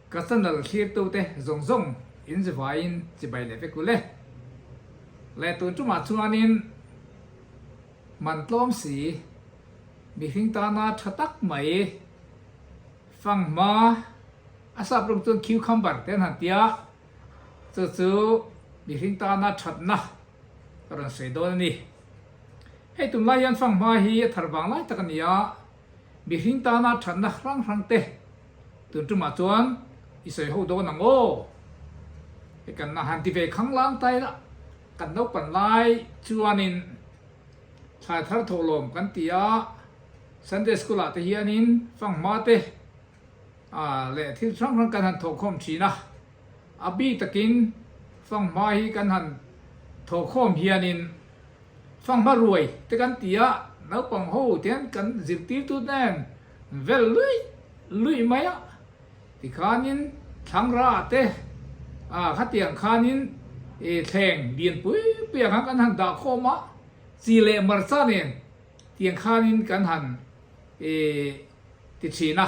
Ka channel thlirtute zawng zawng in zivaiin chibai leh vek ule. Leh tun tumah chuanin man tlawm si mihring tana tha tak mai fanghma a sap rawng chuan cucumber te an han tia chu chu mihring tana thatna ka rawn sawi dawn a ni. Hei tunlai hian fanghma hi a thar vang lai tak a ni a, mihring tana thatna hrang hrang te tun tumah chuan i sawi ho dawn ang aw. Hei kan han ti ve khanglang ta ila, kan naupan lai chuanin thlai thar thawhlawm kan ti a, Sunday school ah te hianin fanghma te leh thil hrang hrang kan han thawhkhawm thin a. A bi takin fanghma hi kan han thawhkhawm hianin fanghma ruai te kan ti a, naupang ho te hian kan zirtirtu nen vel luih luih mai a, tikhanin thlangra ah te ah khatiang khanin ih thleng lian pui pui ang khan kan han dah khawm a, chi leh hmarcha nen tiang khanin kan han ih ti thin a.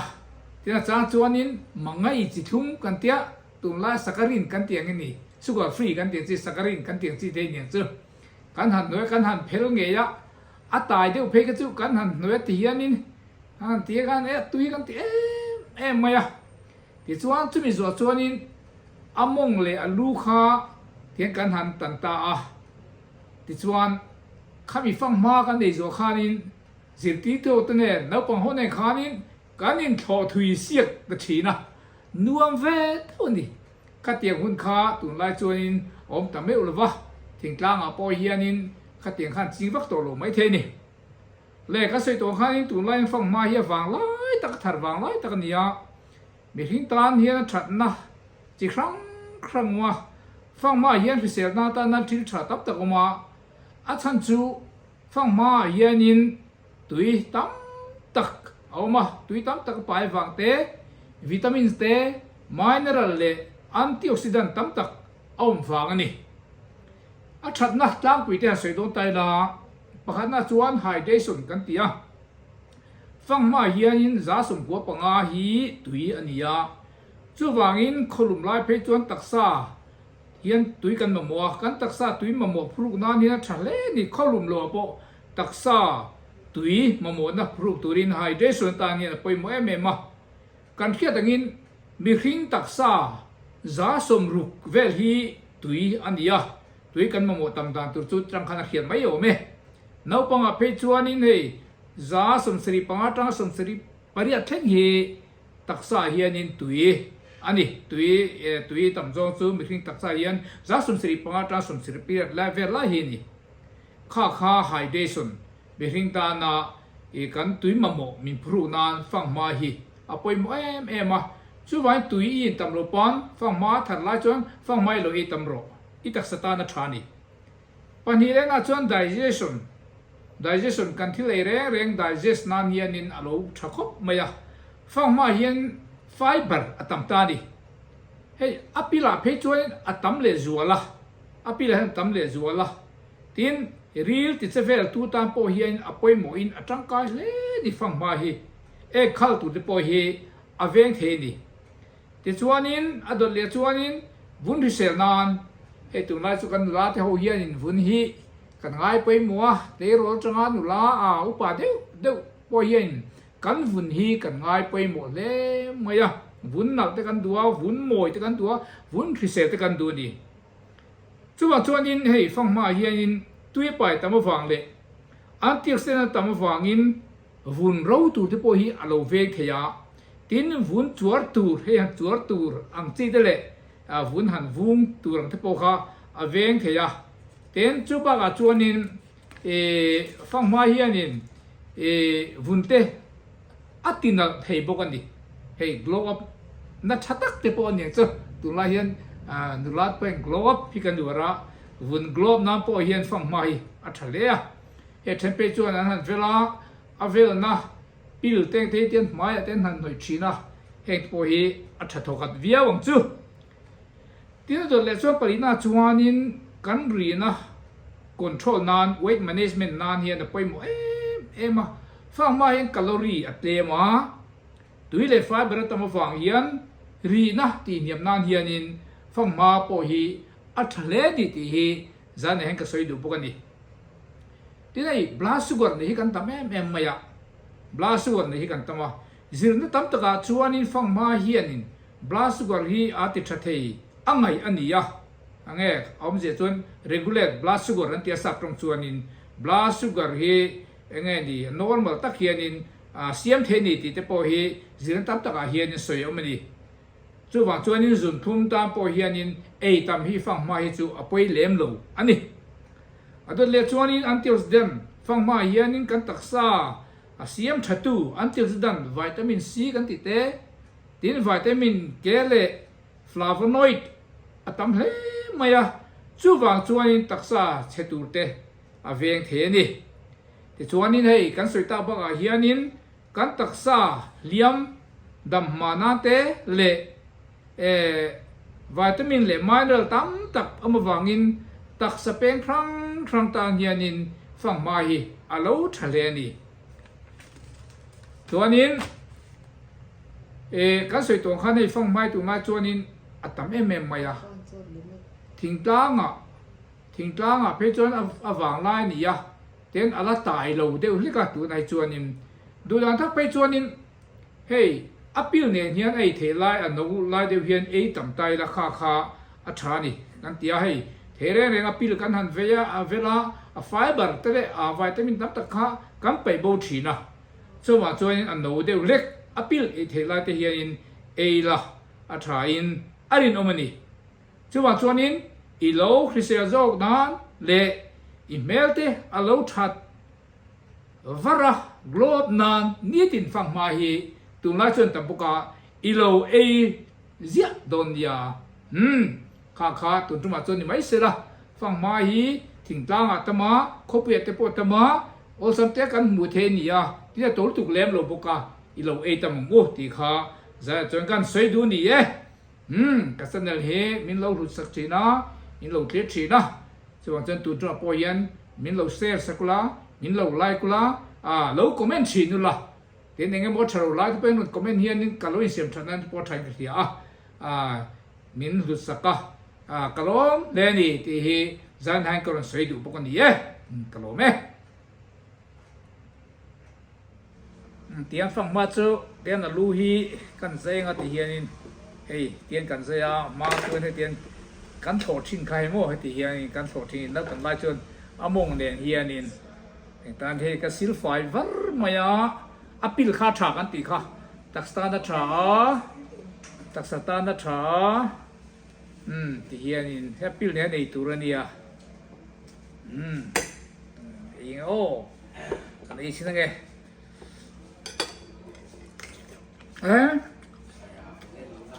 Tin a chang chuanin mangai chi thlum kan tia, tunlai sakarin kan tih ang i ni, sugar free kan tih ang chi, sakarin kan tih ang chi te i ni ang chu. Kan han hnuai kan han phel ngei a, a tai deuh phei kha chu kan han hnuai a ti hianin kan han ti a khan e a tui kan ti em em mai a. Tichuan chumi zuah chuanin a mawng leh a lu kha tihian kan han tan ta a. Tichuan khami fanghma kan nei zuah khanin Zirtirtu te nen naupang ho nen khanin kan inthlawh thui siak ta thin a, nuam ve deuh a ni. Khatiang hun kha tunlai chuanin a awm ta meuh lo va, thingtlangah pawh hianin khatiang khan ching vak tawh lo maithei a ni. Le ka sawi tawh khanin tunlaiin fanghma hi a vang lai tak, a thar vang lai tak a ni a, mihring tan hian a thatna chi hrang hrang awm a, fanghma hian hriselna atana thil tha tam tak awm a, a chhan chu Fanghma ah hianin tui tam tak a awm a, tui tam tak a pai vang te, vitamins te, mineral leh antioxidant tam tak a awm vang a ni. A thatna tlangpui te han sawi dawn ta ila, pakhatna chuan hydration kan ti a, fanghma ah hianin 95 hi tui a ni a, chuvangin khawlum lai phei chuan taksa hian tui kan mamawh a, kan taksa tui mamawh phuruk nan hian a tha hle a ni. Khawlum loah pawh taksa tui mamawhna phuruk turin hydration atan hian a pawimawh em em a. Kan hriat angin mihring taksa 60 vel hi tui a ni a, tui kan mamawh tam dan tur chu tang khan a hriat mai awm e. Naupangah phei chuanin hei 75 atanga 78 thleng hi Taksa hianin tui a ni. Tui, tui tam zawng chu mihring taksa hian 75 atanga 78 lai vel lai hi a ni. Kha kha hydration, mihring tana i kan tui mamawh min phuruk nan fanghma hi a pawimawh em em a. Chuvangin tui i intam loh pawn fanghma a that lai chuan fanghma i lo ei tam rawh. I taksa tan a tha a ni. Pahnih lehna chuan digestion, digestion kan thil ei reng reng digest nan hianin a lo tha khawp mai a, fanghma hian fiber a tam ta a ni. Hei a pilah phei chuanin a tam leh zual a, a pilah hian a tam leh zual a, tin ril ti che vel tu tan pawh hian a pawimawhin a tangkai hle a ni fanghma hi, ek khal tur te pawh hi a veng thei a ni. Tichuanin a dawt leh chuanin vun hrisel nan hei tunlai chu kan nula te ho hianin vun hi kan ngai pawimawh a, tleirawl atanga nula a upa deuh deuh pawh hianin kan vun hi kan ngai pawimawh hle mai a, vun nalh te kan duh a, vun mawi te kan duh a, vun hrisel te kan duh a ni. Chuvang chuanin hei fanghma hianin tui a pai tam avang leh antioxidant a tam avangin Vun ro tur te pawh hi a lo veng thei a, tin vun chuar tur hei han chuar tur ang chi te leh vun han vung tur ang te pawh kha a veng thei a, tin chu bakah chuanin ih fanghma hianin ih vun te a ti nalh thei bawk a ni, hei glow up na tha tak te pawh a ni ang chu, tunlai hian nula te pawhin glow up hi kan uar a, vun glow up nan pawh hian fanghma hi a tha hle a. He then phei chuan an han vel a, a velna pil teng te hi tian hmaiah te an han hnawih thin a, heng te pawh hi a tha thawkhat viau ang chu. Tin a dawt leh chuan palina chuanin kan rina control nan, weight management nan hian a pawimawh em em a, fanghma hian calorie a tlem a, tui leh fiber a tam avang hian. Rihna tih hniam nan hianin fanghma pawh hi a tha hle ni tih hi zanah hian ka sawi duh bawk a ni. Tin hei blood sugar nei hi kan tam em em mai a, blood sugar nei hi kan tam a, zirna tam takah chuanin fanghma hianin blood sugar hi a ti tha thei a ngaih a ni a, enge a awmzia chuan regulate blood sugar an ti a sap tawng chuanin blood sugar hi enge ni normal tak hianin A siam thei ni tih te pawh hi zirna tam takah hianin sawi a awm a ni. Chuvang chuanin zun thum tan pawh hianin ei tam hi fanghma hi chu a pawi lem lo a ni. A dawt leh chuanin antioxidant fanghma hianin kan taksa a siam thatu antioxidant vitamin C kan tih te, tin vitamin K leh flavonoid a tam hle mai a, chuvang chuanin taksa chhe tur te a veng thei a ni. Tichuanin hei kan sawi tak bakah hianin kan taksa hliam dam hma nan te leh vitamin leh mineral tam tak awm avangin taksa peng hrang hrang tan hianin fanghma hi a lo tha hle a ni. Chuanin kan sawi tawng khan hei fanghmai tunlai chuanin a tam em em mai a, thingtlangah Thingtlangah phei chuan a vang lai a ni a, tin a la tai lo deuh hlek a tunah hi chuanin duhdan thak phei chuanin hei a pil nen hian a ei theih lai a no lai deuh hian ei tam ta ila kha kha a tha a ni kan ti a, hei thei reng reng a pil kan han vei a a vel a, a fiber te leh a vitamin tam tak kha kan paih bo thin a, chuvang chuanin a no deuh hlek a pil ei theih lai te hianin ei la a tha in a rinawm a ni. Chuvang chuanin i lo hrisel zawk nan leh i hmelte a lo that var a, glow up nan nitin fanghma hi tunlai chuan tam bawk a, i lo ei ziah dawn nia. Umm, kha kha tun tumah chuan ni mai sela, fanghma hi thingtlangah tam a, khawpuiah te pawh tam a, awlsam te kan hmuh thei a ni a, tin a to lutuk lem lo bawk a, i lo ei tam ang u tih kha zaiah chuan kan sawi duh ni e. Umm, ka channel hi min lo hlut sak thin a, min lo thlir thin a, chuvang chuan tun tuna pawh hian min lo share sak ula, min lo like ula, ah lo comment thin ula, tin eng emaw tha lo lai te pawh hian rawn comment hianin ka lo insiam that nan te pawh a thain ka hria a, ah min hlut sak a, ah ka lawm hle a ni tih hi zan hian ka rawn sawi duh bawk a ni e, ka lawm e. Tiang fanghma chu tian a lu hi kan zai anga ti hianin hei tian kan zai a hma chuan hetiang kan thlawh thin kha hei maw heti hianin kan thlawh thin naupang lai chuan a mawng nen hianin engtan hei ka sil fai var mai a a pil kha tha kan tih kha taksa tan a tha a taksa tan a tha a umm ti hianin he a pil nen ei tur a nia. Umm eng aw kan ei chin ange eh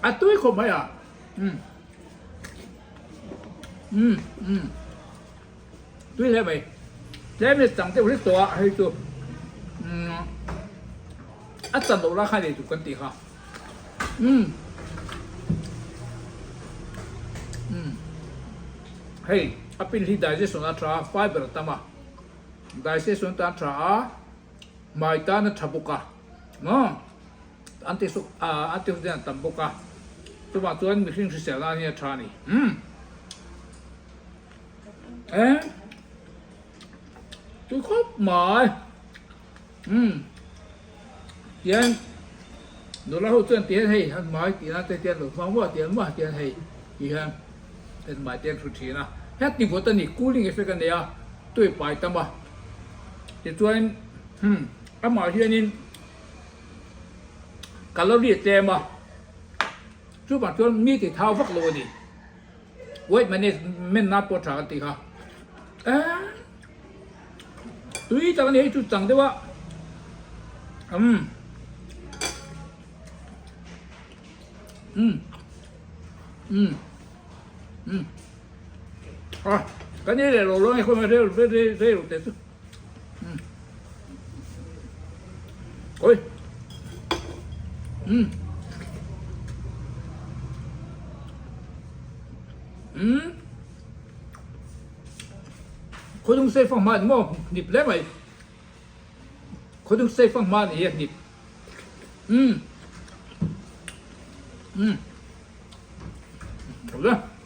a tui khawp mai a umm umm umm tui hle mai tlem hi chang deuh hlek tawh a hei chu umm a chan loh lai khan ei duh kan tih kha umm umm. Hei a pin hi digestion a tha a, fiber a tam a, digestion tan tha a, hmai tan a tha bawk a, maw antioxidant a tam bawk a, chuvang chuan mihring hrisel nan hian a tha a ni. Umm e tui khawp mai umm tian nula ho chuan tihian hei an hmai tih nan te tian lo hmang maw tian maw tian hei ti hian an hmai te an hru thin a heti vawt a ni cooling effect a nei a tui pai tam a tichuan hmm amah hianin calorie a tlem a chuvang chuan mi ti thau vak lo a ni weight management nan pawh tha kan tih kha eee. Tui tak a ni hei chu chang deuh a umm umm umm umm a kan ei leh lo lo nge khawi rei rei rei lo teh chu umm oi umm umm. Khawdung sei fang hma ni maw hnip hle mai khawdung sei fang hma ni hi a hnip umm umm. u le.